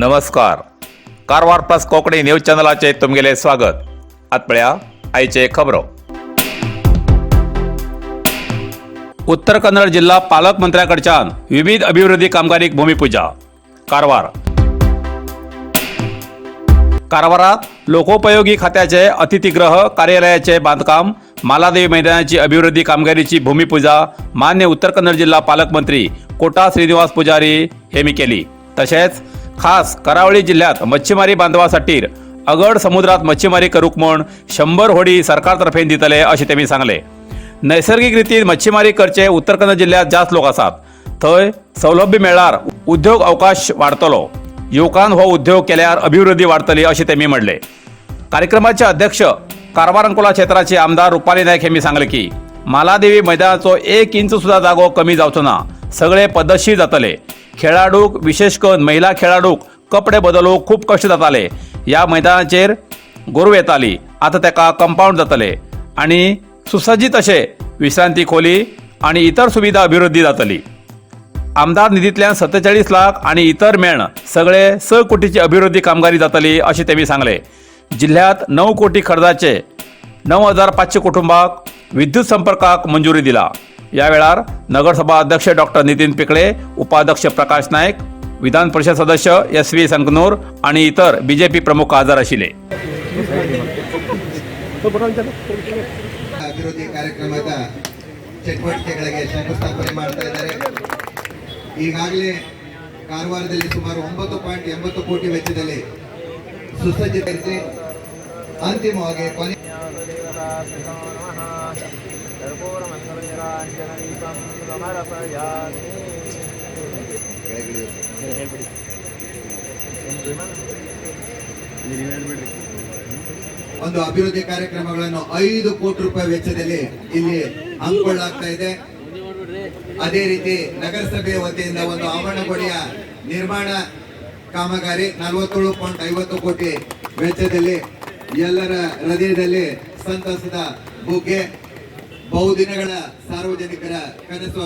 नमस्कार, Karwar plus Konkani news चॅनलाचे तुमगेले स्वागत. आत पळया आयचे खबरो. उत्तर कन्नड जिल्हा पालकमंत्र्याकडच्यान विविध अभिवृद्धी कामगिरीक भूमिपूजा. कारवार. कारवारात लोकोपयोगी खात्याचे अतिथीगृह कार्यालयाचे बांधकाम, मालादेवी मैदानाची अभिवृद्धी कामगिरीची भूमिपूजा मान्य उत्तर कन्नड जिल्हा पालकमंत्री कोटा श्रीनिवास पुजारी हेमी केली. तसेच खास करावळी जिल्ह्यात मच्छीमारी बांधवासाठी अगड समुद्रात मच्छीमारी करूक म्हण 100 होडी सरकारतर्फे दितले अशें तेमी सांगले. नैसर्गिक रितीन मच्छीमारी करचे उत्तर कन्नड जिल्ह्यात जास्त लोक आसात, थंय सौलभ्य मेळ्ळ्यार उद्योग अवकाश वाडतलो. युवकान हो उद्योग केल्यार अभिवृद्धी वाडतली अशें तेमी म्हणले. कार्यक्रमाचे अध्यक्ष कारवार अंकोला क्षेत्राचे आमदार रुपाली नायक यांनी सांगले की मालादेवी मैदानाचो 1 इंच सुद्धा जागो कमी जावचो ना, सगळे पद्दतशीर जातले. खेळाडूक, विशेष करून महिला खेळाडूक कपडे बदलूंक खूब कश्ट जाताले. ह्या मैदानाचेर गोरवां येताली, आतां ताका कंपावंड जातले आनी सुसज्जीत अशे विश्रांती खोली आनी इतर सुविधा अभिवृद्धी जातली. आमदार निधींतल्यान 47 लाख आणि इतर मेळण सगळे 6 कोटीची अभिवृद्धी कामगिरी जातली अशें तेमी सांगले. जिल्ह्यात 9 कोटी खर्चाचे 9500 कुटुंबाक विद्युत संपर्काक मंजुरी दिला. या वेळार नगरसभा अध्यक्ष डॉक्टर नितीन पिकळे, उपाध्यक्ष प्रकाश नायक, विधान परिषद सदस्य एस व्ही संकनूर आणि इतर बीजेपी प्रमुख हजर आशिल्ले. ಅಭಿವೃದ್ಧಿ ಕಾರ್ಯಕ್ರಮದ ಚಟುವಟಿಕೆಗಳಿಗೆ ಶಂಕುಸ್ಥಾಪನೆ ಮಾಡ್ತಾ ಇದ್ದಾರೆ. ಈಗಾಗಲೇ ಕಾರವಾರದಲ್ಲಿ ಸುಮಾರು 9.80 ಕೋಟಿ ವೆಚ್ಚದಲ್ಲಿ ಸುಸಜ್ಜಿತರಿಸಿ ಅಂತಿಮವಾಗಿ ಕೊನೆ ಒಂದು ಅಭಿವೃದ್ಧಿ ಕಾರ್ಯಕ್ರಮಗಳನ್ನು 5 ಕೋಟಿ ರೂಪಾಯಿ ವೆಚ್ಚದಲ್ಲಿ ಇಲ್ಲಿ ಹಮ್ಮಿಕೊಳ್ಳಲಾಗ್ತಾ ಇದೆ. ಅದೇ ರೀತಿ ನಗರಸಭೆಯ ವತಿಯಿಂದ ಒಂದು ಆವರಣಗೋಡೆಯ ನಿರ್ಮಾಣ ಕಾಮಗಾರಿ 47.50 ಕೋಟಿ ವೆಚ್ಚದಲ್ಲಿ ಎಲ್ಲರ ಹೃದಯದಲ್ಲಿ ಸಂತಸದ ಬುಗ್ಗೆ, ಬಹುದಿನಗಳ ಸಾರ್ವಜನಿಕರ ಕನಸು.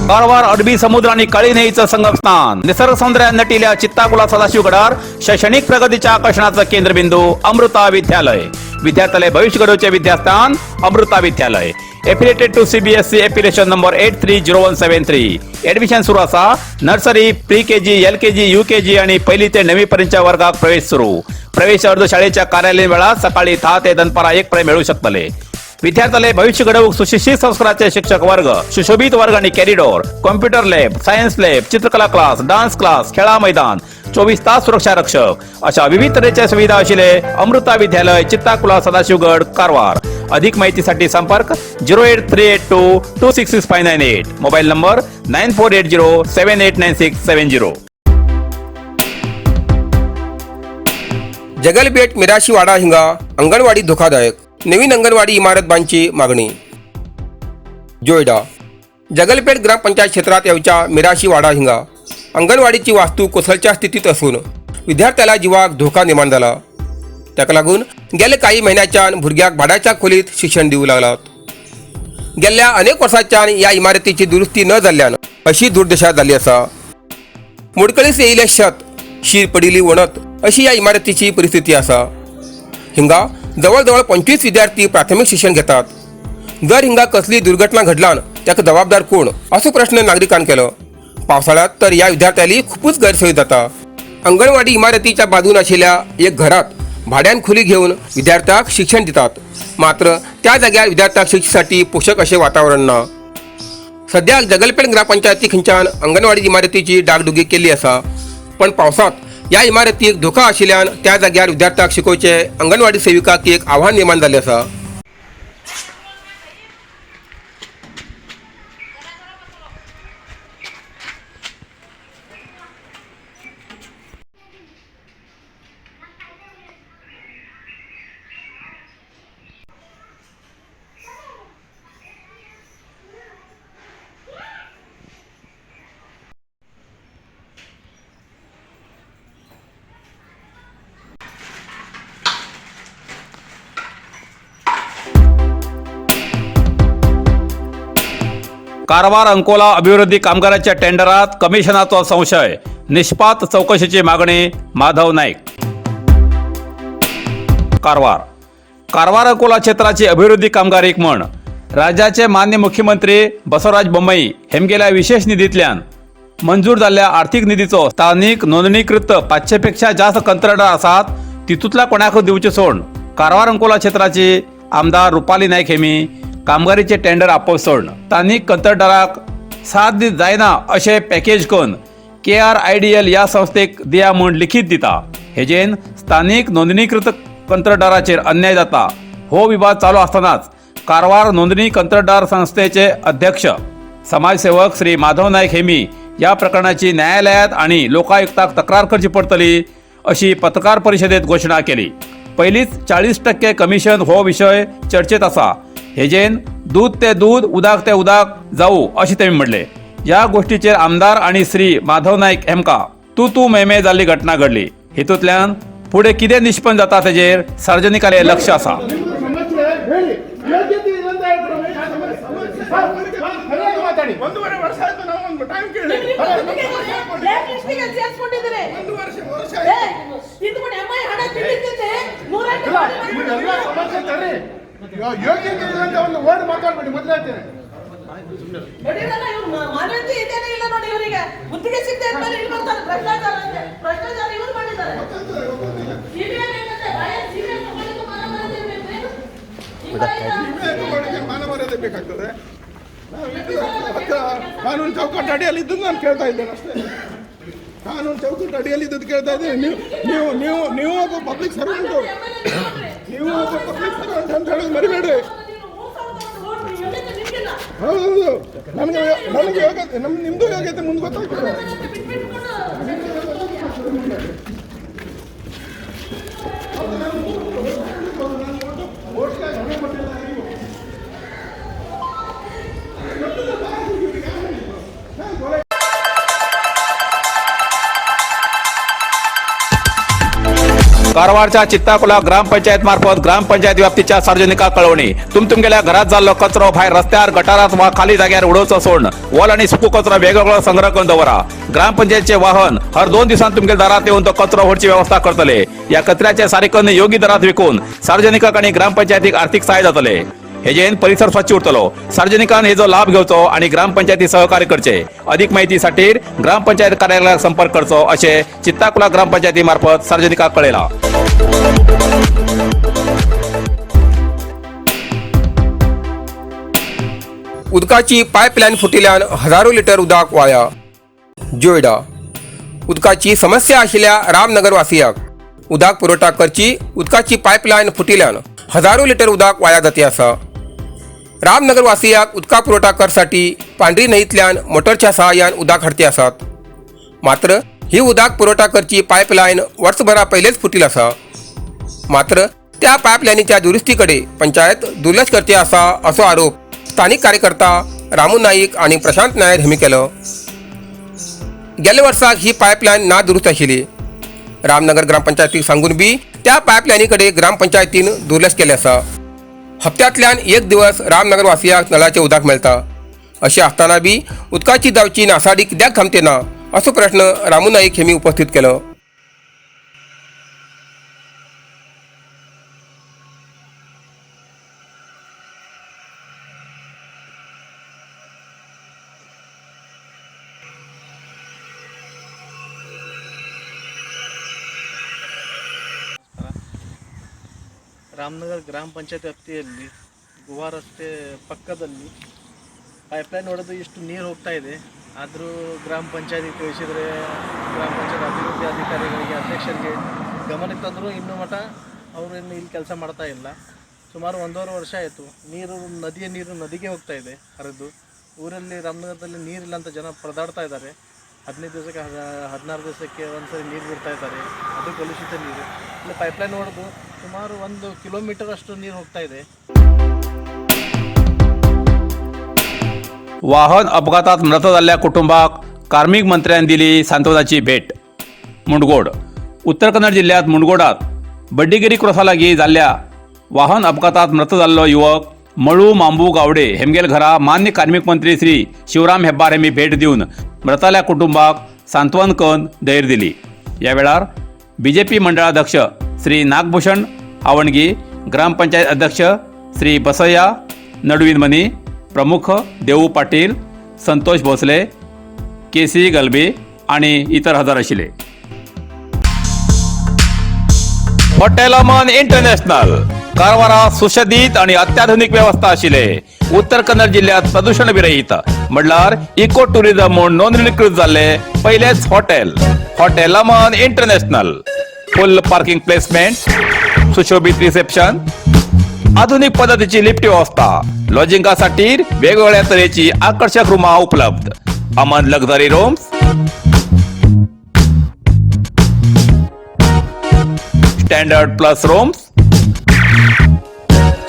कारवार अरबी समुद्र आणि काळी न्हंयेचं संगमस्थान, निसर्ग सौंदर्यान नटिल्या चित्ताकुला सदाशिवगडार शैक्षणिक प्रगतीच्या आकर्षणाचं केंद्रबिंदू अमृता विद्यालय. विद्यार्थ्याले भविष्य घडवचे विद्यास्थान अमृता विद्यालय. Affiliated to CBSE, affiliation number 830173. Admission सुरू असा. Nursery, pre KG, LKG, UKG आणि पहिली ते नववी पर्यंतच्या वर्गात प्रवेश सुरू. प्रवेश अर्ज शाळेच्या कार्यालयीन वेळात सकाळी 10 ते दनपारा 1 पर्यंत मिळू शकतले. विद्यार्थ्याले भविष्य घडवूक सुशिक्षित संस्काराचे शिक्षक वर्ग, सुशोभित वर्ग आणि corridor, computer lab, science lab, चित्रकला क्लास, डान्स क्लास, खेळा मैदान, 24 तास सुरक्षा रक्षक अशा विविध तऱ्हेच्या सुविधा असलेले अमृता विद्यालय, चित्ताकुला, सदाशिवगड, कारवार. अधिक माहितीसाठी संपर्क 08382266598, mobile number 9480789670. Jagalpeth Mirashiwada हिंगा अंगणवाडी धोकादायक, नवीन अंगणवाडी इमारत बांधची मागणी. जोयडा जगलपेठ ग्रामपंचायत क्षेत्रात येवच्या मिराशीवाडा हिंगा अंगणवाडीची वास्तू कोसळच्या स्थितीत असून विद्यार्थ्याला जीवाक धोका निर्माण झाला. ताका लागून गेले काही महिन्याच्यान भुरग्याक भाड्याच्या खोलीत शिक्षण दिवू लागलात. गेल्या अनेक वर्सांच्यान या इमारतीची दुरुस्ती न जाल्ल्यान अशी दुर्दशा जाल्ली आसा. मोडकळीस येयिल्लें शेत, शीर पडिल्ली वणत अशी या इमारतीची परिस्थिती आसा. हिंगा जवळ जवळ 25 विद्यार्थी प्राथमिक शिक्षण घेतात. जर हिंगा कसली दुर्घटना घडल्यान ताका जबाबदार कोण असो प्रश्न नागरिकान केलो. पावसाळ्यात तर या विद्यार्थ्यांली खूपच गैरसोय जाता. अंगणवाडी इमारतीच्या बाजून आशिल्ल्या एक घरात भाड्यान खोली घेऊन विद्यार्थ्याक शिक्षण दितात, मात्र त्या जाग्यार विद्यार्थ्याक शिक्षणासाठी पोषक अशें वातावरण ना. सध्या जगलपेठ ग्रामपंचायती खंयच्यान अंगणवाडी इमारतीची डागडुगी केल्ली आसा, पण पावसात या इमारतीक धोका आशिल्ल्यान त्या जाग्यार विद्यार्थ्याक शिकोवचे अंगणवाडी सेविकाक एक आव्हान निर्माण जाल्लें आसा. कारवार अंकोला अभिवृद्धी कामगाराच्या टेंडरात कमिशनाचो संशय. निष्पात चौकशीची मागणी माधव नाईक. कारवार. कारवार अकोला क्षेत्राची अभिवृद्धी कामगारीक म्हण राज्याचे मान्य मुख्यमंत्री बसवराज बोम्मई हेमगेल्या विशेष निधींतल्यान मंजूर जाल्ल्या आर्थिक निधीचो स्थानिक नोंदणीकृत 500 पेक्षा जास्त कंत्राटदार आसात तितूंतल्या कोणाकूय दिवचे सोड कारवार अंकोला क्षेत्राची आमदार रुपाली नायक हेमी कामगारीचे टेंडर आपोवप सोड स्थानिक कंत्राटदाराक 7 दीस जायना अशें पॅकेज करून KRIDL ह्या संस्थेक दिया म्हूण लिखीत दिता. हेजेन स्थानिक नोंदणीकृत कंत्राटदाराचेर अन्याय जाता. हो विवाद चालू आसतनाच कारवार नोंदणी कंत्राटदार संस्थेचे अध्यक्ष समाजसेवक श्री माधव नाईक हेमी या प्रकरणाची न्यायालयात आणि लोकायुक्ताक तक्रार करची पडतली अशी पत्रकार परिषदेत घोषणा केली. पहिलीच 40% कमिशन हो विषय चर्चेत आसा. हेजेन दूध ते दूध उदाक ते उदाक जाऊ अशें तेमी म्हणलें. ह्या गोष्टीचेर आमदार आणि श्री माधव नाईक हेमका तू तू मेमे जाल्ली घटना घडली. हेतूंतल्यान फुडें कितें निष्पन्न जाता तेजेर सार्वजनिकांचें लक्ष आसा. ಸಮಸ್ಯೆ ಹೇಳಿ ಯೋಗ್ಯತೆ ಇಲ್ಲ ಅಂತ ಹೇಳ್ತಾರೆ. ಸರಿಯಾಗಿ ಮಾತಾಡಿ. ಒಂದೂವರೆ ವರ್ಷ ಆಯ್ತು, ನಾವು ಒಂದು ಟೈಮ್ ಕೇಳಿ. ಬ್ಲ್ಯಾಕ್ ಲಿಸ್ಟಿಗೆ ಸೇರ್ಸ್ಕೊಂಡಿದ್ದೀರಿ. ಒಂದು ವರ್ಷ ವರ್ಷ ಏ, ತಿಂದ್ಕೊಂಡು ಎಂ I ಹಣ ತಿಂದಿದ್ದಂತೆ 108 ಇಲ್ಲ, ಕೋಟಿ. ನಿಮ್ಗೆಲ್ಲ ಸಮಸ್ಯೆ ತರ್ರಿ. ಯೋಗ್ಯತೆ ಇಲ್ಲ ಅಂತ ಒಂದು ವರ್ಡ್ ಮಾತಾಡ್ಬೇಡಿ, ಮೊದಲೇ ಹೇಳ್ತೇನೆ. ಬಡೀರಲ್ಲ ಇವ್ರು, ಮಾನ್ಯತೆ ಇದೇನೇ ಇಲ್ಲ ನೋಡಿ ಇವರಿಗೆ. ಗುತ್ತಿಗೆ ಸಿಗದೆ ಅಂದ್ಮೇಲೆ ಇಲ್ಲಿ ಬರ್ತಾರೆ ಭ್ರಷ್ಟಾಚಾರ ಅಂತೆ. ಭ್ರಷ್ಟಾಚಾರ ಇವ್ರು ಮಾಡಿದ್ದಾರೆ. ಸಿಬಿಐ ಏನಂತೆ? ಬಾಯಲ್ಲಿ ಸಿಬಿಐ ತಗೊಳ್ಳಿಕ್ಕೆ ಮಾನ ಮರ್ಯಾದೆ ಇರ್ಬೇಕು. ಹಿಂಗಾಯ್ತಾ? ತಗೊಳ್ಳಿಕ್ಕೆ ಮಾನ ಮರ್ಯಾದೆ ಬೇಕಾಗ್ತದೆ. ನಾವು ಇದು ಹತ್ರ ಕಾನೂನು ಚೌಕಟ್ಟು ಅಡಿಯಲ್ಲಿ ಇದ್ದದ್ದು ನಾನು ಕೇಳ್ತಾ ಇದ್ದೇನೆ ಅಷ್ಟೇ. ಕಾನೂನು ಚೌಕಟ್ಟು ಅಡಿಯಲ್ಲಿ ಇದ್ದದ್ದು ಕೇಳ್ತಾ ಇದ್ದೇನೆ. ನೀವು ನೀವು ನೀವು ನೀವು ಒಬ್ಬ ಪಬ್ಲಿಕ್ ಸರ್ವೆಂಟು. ನೀವು ಒಬ್ಬ ಪಬ್ಲಿಕ್ ಸರ್ವೆಂಟ್ ಅಂತ ಹೇಳೋದು ಮರಿಬೇಡಿ. 3,000 ಓಟ್ ಯೋಗ್ಯತೆ ನಿಮ್ಗಿಲ್ಲ. ಹೌದು, ನನಗೆ ನನಗೆ ಯೋಗ್ಯತೆ ನಿಮ್ಮದು ಯೋಗ್ಯತೆ ಮುಂದೆ ಗೊತ್ತಾಗ್ತದೆ. ಬಿಟ್ಬಿಟ್ಕೊಂಡು. कारवारच्या चित्ताकुला ग्रामपंचायत मार्फत ग्रामपंचायत व्याप्तीच्या सार्वजनिका कळवणी. तुमगेल्या घरात जाल्लो कचरो भायर रस्त्यार, गटारात वा खाली जाग्यार उडोवचो सोडून ओल आणि सुको कचरो वेगवेगळो संग्रह करून दवरा. ग्रामपंचायतचे वाहन हर 2 दिवसांत तुमगेल्या दारात येऊन तो कचरो व्हरची व्यवस्था करतले. या कचऱ्याचे सारीकरण योग्य दरात विकून सार्वजनिकांक आणि ग्रामपंचायतीक आर्थिक सहाय्य जातले. हेजेन परिसर स्वच्छ उरतलो. सार्वजनिकान हेजो लाभ घेवचो आणि ग्रामपंचायती सहकार्य करचे. अधिक माहितीसाठी ग्रामपंचायत कार्यालयाक संपर्क करचो असे चित्ताकुला ग्रामपंचायती मार्फत सार्वजनिकाक कळयला. उदकाची पायपलायन फुटिल्ल्यान हजारो लिटर उदक वाया. जोयडा. उदकाची समस्या आशिल्ल्या रामनगर वासियाक उदक पुरवठा करची उदकाची पायपलायन फुटिल्ल्यान हजारो लिटर उदक वाया जाती आसा. रामनगर वासियाक उदका पुरवठा करसाठी पांढरी न्हंयतल्यान मोटरच्या सहाय्यान उदक हाडती आसात. मात्र ही उदक पुरवठा करची पायपलायन वर्सभरा पयलेच फुटील आसा. मात्र त्या पायपलायनीच्या दुरुस्तीकडे पंचायत दुर्लक्ष करते आसा असो आरोप स्थानिक कार्यकर्ता रामू नाईक आणि प्रशांत नायर हांणी केलो. गेल्या वर्साक ही पायपलायन ना दुरुस्त आशिल्ली. रामनगर ग्रामपंचायतीक सांगून बी त्या पायपलायनी कडेन ग्रामपंचायतीन दुर्लक्ष केलें आसा. हप्त्यांतल्यान एक दिवस रामनगर वासियांक नळाचें उदक मेळटा. अशें आसतना बी उदकाची जावची नासाडी कित्याक थांबते ना असो प्रश्न रामू नाईक हांणी उपस्थित केलो. ರಾಮನಗರ ಗ್ರಾಮ ಪಂಚಾಯತ್ ವ್ಯಾಪ್ತಿಯಲ್ಲಿ ಗುವಾ ರಸ್ತೆ ಪಕ್ಕದಲ್ಲಿ ಪೈಪ್ಲೈನ್ ಹೊಡೆದು ಇಷ್ಟು ನೀರು ಹೋಗ್ತಾ ಇದೆ. ಆದರೂ ಗ್ರಾಮ ಪಂಚಾಯತಿಗೆ ತಿಳಿಸಿದರೆ, ಗ್ರಾಮ ಪಂಚಾಯತ್ ಅಭಿವೃದ್ಧಿ ಅಧಿಕಾರಿಗಳಿಗೆ, ಅಧ್ಯಕ್ಷರಿಗೆ ಗಮನಕ್ಕೆ ತಂದರೂ ಇನ್ನೂ ಮಟ್ಟ ಅವರು ಇನ್ನು ಇಲ್ಲಿ ಕೆಲಸ ಮಾಡ್ತಾ ಇಲ್ಲ. ಸುಮಾರು 1.5 ವರ್ಷ ಆಯಿತು. ನೀರು ನದಿಯ ನೀರು ನದಿಗೆ ಹೋಗ್ತಾ ಇದೆ ಹರಿದು. ಊರಲ್ಲಿ ರಾಮನಗರದಲ್ಲಿ ನೀರಿಲ್ಲ ಅಂತ ಜನ ಪರದಾಡ್ತಾ ಇದ್ದಾರೆ. 15 ದಿವಸಕ್ಕೆ, 16 ದಿವಸಕ್ಕೆ ಒಂದ್ಸರಿ ನೀರು ಬಿಡ್ತಾ ಇದ್ದಾರೆ. ಅದು ಕಲುಷಿತ ನೀರು. ಇಲ್ಲಿ ಪೈಪ್ಲೈನ್ ಹೊಡೆದು ಸುಮಾರು 1 ಕಿಲೋಮೀಟರ್ ಅಷ್ಟು ನೀರು ಹೋಗ್ತಾ ಇದೆ. वाहन अपघातात मृत जाल्ल्या कुटुंबाक कार्मिक मंत्र्यान दिली सांत्वनाची भेट. मुंडगोड. उत्तर कन्नड जिल्ह्यात मुंडगोडात बड्डीगिरी क्रॉसा लागीं जाल्ल्या वाहन अपघातात मृत जाल्लो युवक मळू मांबू गावडे हेमगेल घरा मान्य कार्मिक मंत्री श्री शिवराम हेब्बार हेमी भेट दिवन मृताल्या कुटुंबाक सांत्वन करून धैर्य दिली. ह्या वेळार बीजेपी मंडळाध्यक्ष श्री नागभूषण आवणगी, ग्रामपंचायत अध्यक्ष श्री बसय्या नडविनमनी, प्रमुख देऊ पाटील, संतोष भोसले, के सी गलबी आणि इतर हजर आशिल्ले. हॉटेल अमन इंटरनॅशनल कारवारा सुशोभित आणि अत्याधुनिक व्यवस्था आशिल्ले, उत्तर कन्नड जिल्ह्यात प्रदूषण विरहित म्हणल्यार इको टुरिझम म्हूण नोंदणीकृत जाल्ले पयलेच hotel, hotel Aman international. Full parking placement, सुशोभित रिसेप्शन, आधुनिक पद्धतीची लिफ्ट व्यवस्था, लॉजिंगासाठी वेगवेगळ्या तऱ्हेची आकर्षक रूमा उपलब्ध. Aman luxury rooms, standard plus rooms,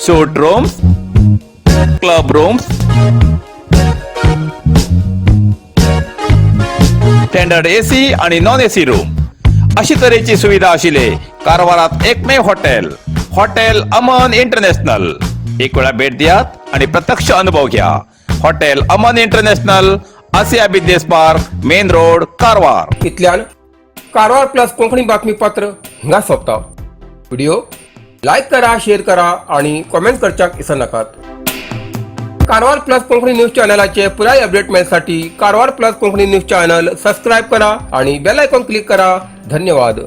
suite rooms, club rooms, standard AC आणि नॉन एसी रूम अशी तऱ्हेची सुविधा आशिल्ले कारवारात एकमेव हॉटेल, हॉटेल अमन इंटरनॅशनल. एक वेळा भेट दियात आणि प्रत्यक्ष अनुभव घ्या. Hotel Aman international, Asiya business park, main road, Karwar. इतल्यान कारवार प्लस कोंकणी बातमीपत्र हिंगा सोंपता. व्हिडिओ लायक करा, शेअर करा आणि कॉमेंट करच्याक विसरनाकात. कारवार प्लस कोंकणी न्यूज चॅनलाचे पुराय अपडेट मेळसाठी Karwar plus Konkani news channel subscribe करा आणि बेल आयकॉन क्लिक करा. धन्यवाद.